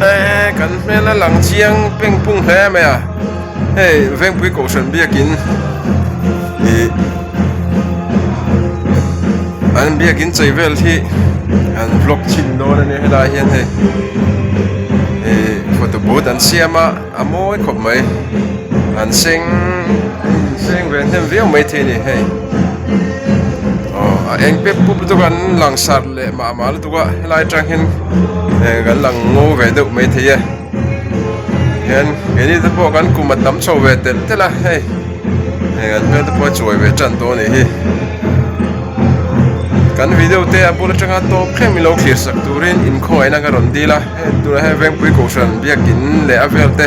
Eee kan hmel a lang chiang peng pung hle mai a hei vengpui kohhran biakin ih an biakin chei vel hi an vlog chhin dawn a nia helai hian hei ih photo booth an siam a a mawi khawp mai an seng seng ve hnem viau maithei a ni hei aw a eng pep pup lutuk a an langsar leh mah mah lutuk a helai atang hian eh kan lang ngo ve deuh maithei e hian keini te pawh kan kum a tam chho ve telh telh a hei heng an hmel te pawh a chuai ve tan tawh a nih hi kan video te a bul atanga tawp thleng min lo thlir sak turin inkhawngaihna ka rawn dil a heng tunah hian Vengpui Kohhran biakin leh a vel te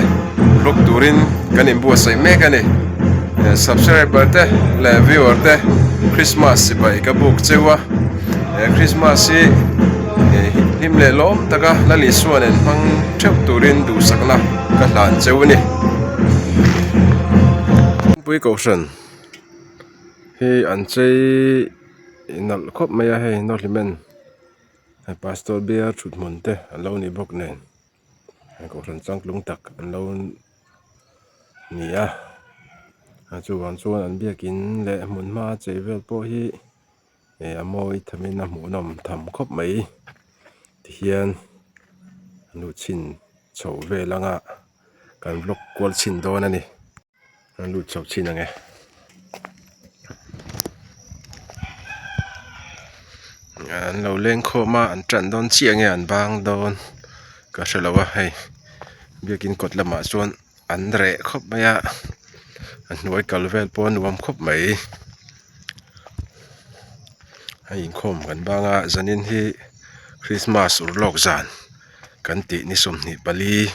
vlog turin kan inbuatsaih mek a ni subscriber te leh viewer te Christmas sipai ka buk cheu a he Christmas hi hlim leh lawm taka Lal Isua nen hmang theuh turin duhsakna ka hlan cheu a ni. Pui Kohhran hi an chei nalh khawp mai a hei Nawhlimen Pastor bial thut hmun te an lo ni bawk nen Kohhran changtlung tak an lo ni a chuvang chuan an biakin leh hmun hma chei vel pawh hi eh a mawi thamin a hmuhnawm tham khawp mai tihian lu chhin chho vel anga kan vlog kual chhin dawn a ni an lut chho chhin ang e. An lo leng khawm a an tan dawn chiah nge an bang dawn ka hre lo a hei biakin kawt lamah chuan an reh khawp mai a a hnuai kal vel pawh a nuam khawp mai a inkhawm kan bang a zanin hi christmas ur lawk zan kan tih ni 24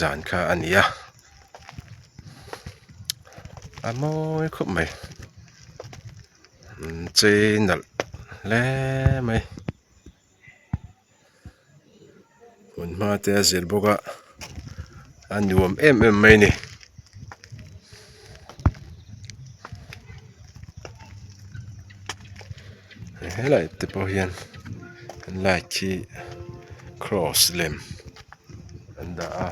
zan kha a ni a a mawi khawp mai an chei nalh hle mai. Hmun hma te a zir bawk a a nuam em em mai a ni. Helai te pawh hian light hi cross lem an dah a.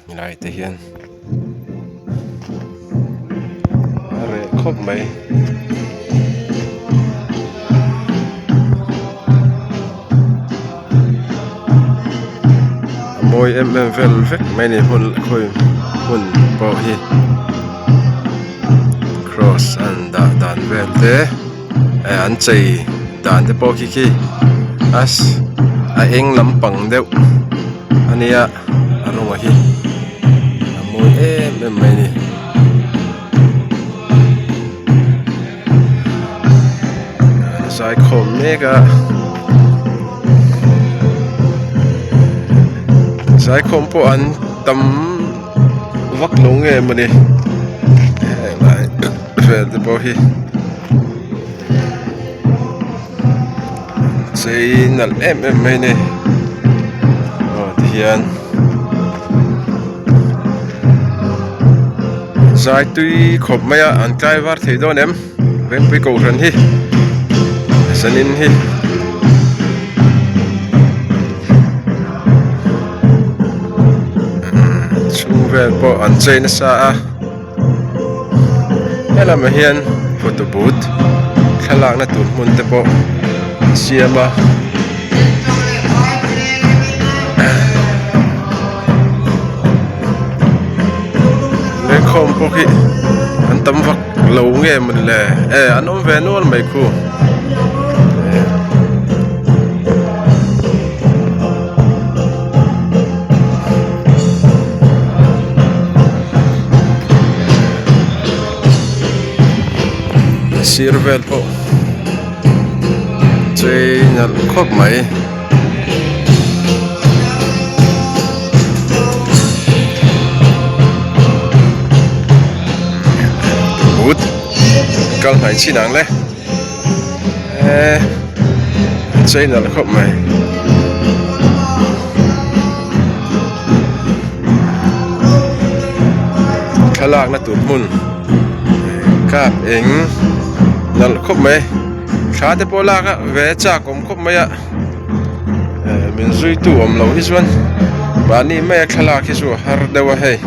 Helai te hian a reh khawp mai. A mawi em em vel vek mai a ni hmun khawi hmun pawh hi cross an dah dan vel te eh an chei dan te pawh khi khi a eng lampang deuh a nia a rawng hi a mawi em em mai a ni. An zai khawm mek a zai khawm pawh an tam vak lo nge mawni helai vel te pawh hi. Chei nalh em em mai a ni aw tihian zai tui khawp mai a an tlai var thei dawn em vengpui kohhran hi zanin hi. Chhung vel pawh an chei nasa a. Helamah hian photo booth thlalakna tur hmun te pawh an siam a. Lengkhawm pawh khi an tam vak lo nge mawni le e an awm ve nual mai khu. Sir vel pawh chei nalh khawp mai. Ut kal hnaih chin ang le eh chei nalh khawp mai. Thlalakna tur hmun kap eng nalh khawp mai thla te pawh lak a ve chak awm khawp mai a. Min zuitu awm loh hi chuan mahni maia thlalak hi chu a har deuh a hei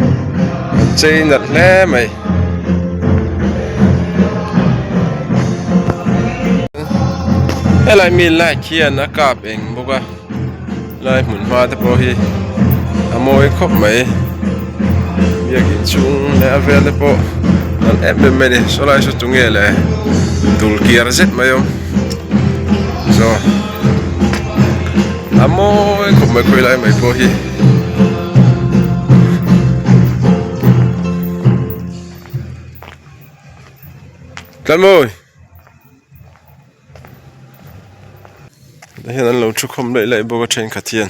an chei nalh hle mai. Helai mi light hian a kap eng bawk a lai hmun hma te pawh hi a mawi khawp mai biakin chhung leh a vel te pawh nalh em em mai a ni saw lai saw tunge le dul kiar zet mai a awm saw a mawi khawp mai khawi lai mai pawh hi. Tlanmawi. Tah hian an lo thu khawm laih laih bawk a thenkhat hian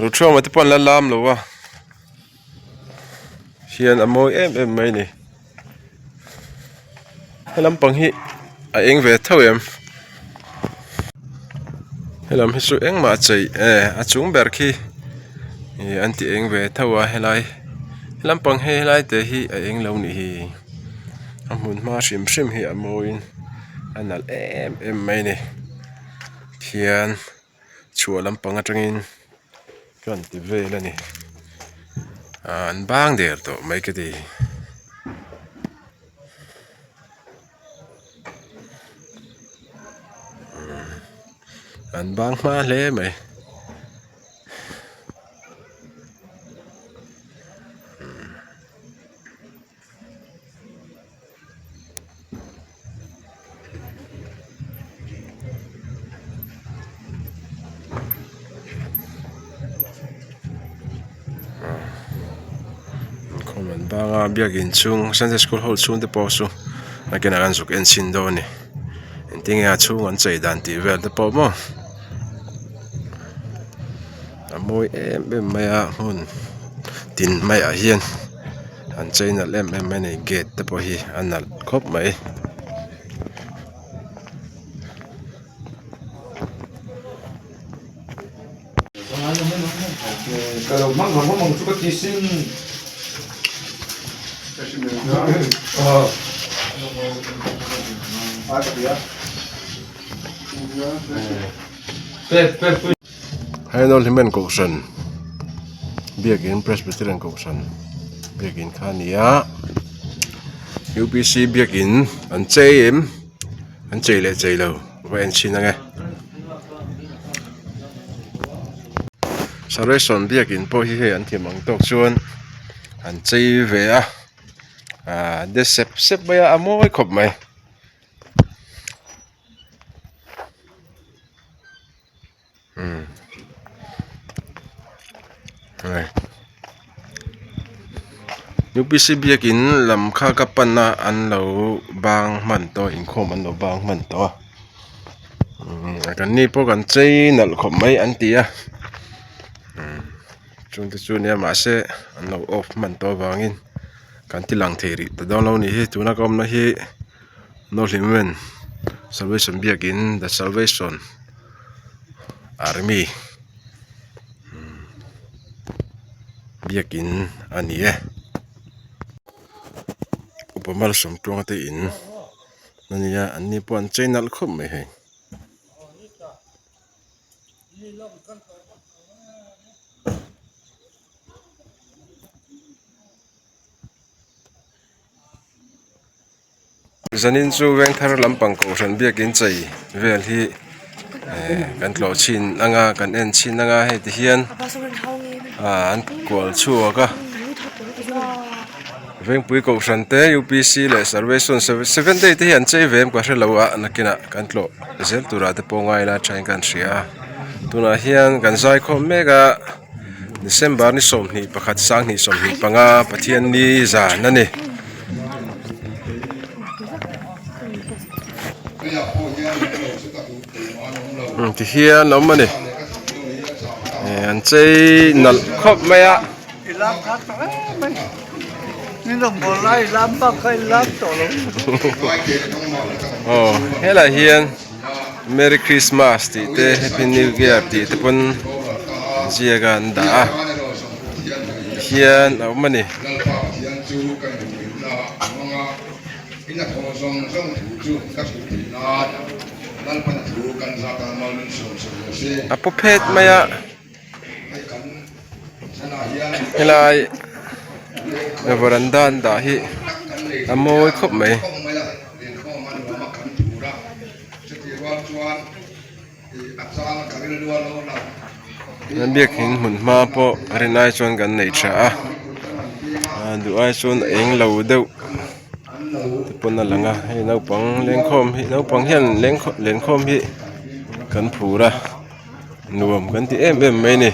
Rothuama te pawh an la lam lo a hian a mawi em em mai a ni he lampang hi a eng ve tho em helam hi chu engmah chei e a chung ber khi ih an ti eng ve tho a helai lampang hei helai te hi a eng lo nih hi. A hmun hma hrim hrim hi a mawiin a nalh em em mai a ni khian chhuah lampang atangin ka han ti vel a ni ah an bang der tawh mai ka ti. An bang hma hle mai. Inkhawm an bang a biakin chhung sunday school ho chhung te pawh chu nakinah an zuk en chhin dawn a ni engtin nge a chhung an chei dan tih vel te pawh maw a mawi em em mai a hmun tin maiah hian. An chei nalh em em mai a ni gate te pawh hi a nalh khawp mai. Hainawl Hlimen Kohhran Biakin Presbyterian Kohhran Biakin kha a ni a U P C Biakin an chei em an chei leh chei lo va en chhin ang e Salvation Biakin pawh hi hei an thiam ang tawk chuan an chei ve a ah de sep sep mai a a mawi khawp mai. U P C biakin lam kha ka pan a an lo bang hman tawh a inkhawm an lo bang hman tawh a kan ni pawh kan chei nalh khawp mai an ti a chungte chu nia mahse an lo off hman tawh avangin kan ti lang thei rih ta dawn lo a nih hi tuna ka awmna hi. Nawhlimen Salvation biakin the Salvation Army biakin a ni e upa malsawmtluanga te in a nia an ni pawh an chei nalh khawp mai hei. Zanin chu Vengthar lampang kohhran biakin chei vel hi eh kan tlawh chhin ang a kan en chhin ang a hei ti hian ah an kual chhuak a Vengpui kohhran te U P C leh Salvation seven day te hi an chei ve em ka hre lo a nakinah kan tlawh zel turah te pawh ngai ila thain kan hria a tunah hian kan zaikhawm mek a. December ni 21 sanghnih 25 Pathianni zan a ni. Tihian a awm a ni an chei nalh khawp mai a. Aw helaiah hian. Merry Christmas tih te Happy New Year tih te pawn ziak a an dah a hian a awm a ni. A paw phet mai a helai varanda an dah hi a mawi khawp mai. Biakin hmun hma pawh rin ai chuan kan nei tha a duh ai chuan a eng lo deuh te pawn a lang a hei naupang lengkhawm hi naupang hian lenkhawm hi kan phur a nuam kan ti em em mai a ni.